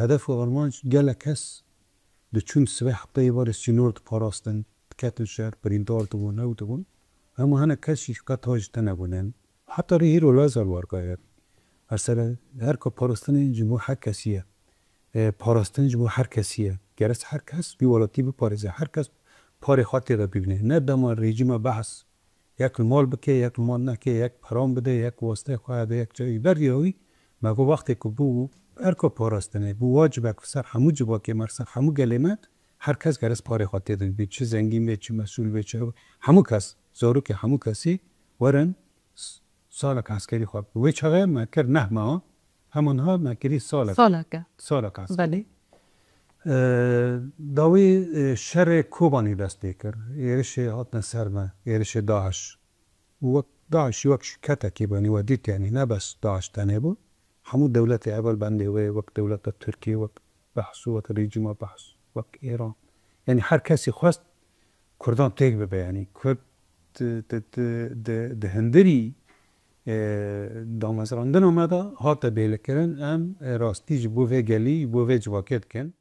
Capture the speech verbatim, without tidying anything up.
Hedef û armanc gelek kes diçûn sibê hefteyê barê sînor diparastin, diketin şer, birîndar dibûn, ew dibûn. Hema hinek kes jî qet ha ji te nebûn. Heta rê hîro Lazar war gayret. Mesela her ka parastinê ji bo her kesî ye. E, parastin ji bo her kesî ye. Gerek her kes vî welatî biparêze. Her kes parê xwe tê de bibîne. Ne dema rejîma behs yek li mal bike, yek li mal neke, yek peran bide, yek wasteyê xwe hebe, yek çi. Ber ya wî, me got wextê ku bû erka parastinê, bû wacibek ser hemû civakê me, ser hemû gelê me, her kes gerek parê xwe tê de bibî. Çi zengîn bê, çi mesûl bê, çi ew. Hemû kes, zarokê hemû kesî werin s-, salek eskerî xwe bikin. Wê çaxê me kir neh meha, hema niha me kirî salek. Saleke. Salek eskerî. Belê. E, dawî, e, şerê Kobanî dest pê kir. Êrişê hatine ser me, êrişê DAIŞ. Û wek DAIŞ wek şirketekî bû, yanî we dît, yanî ne bes DAIŞ tenê bû. Hemû dewletê hevalbendê wê, wek dewleta Tirkiyê, wek behs û wek rejîma behs, wek Îran. Yanî her kesî xwest Kurdan têk bibe, yanî Kurd di, di, di, di, di hundirî, e, damezrandina me de hate bêlekirin, em, e, rastî ji bo vê gelî, ji bo vê civakê dikin.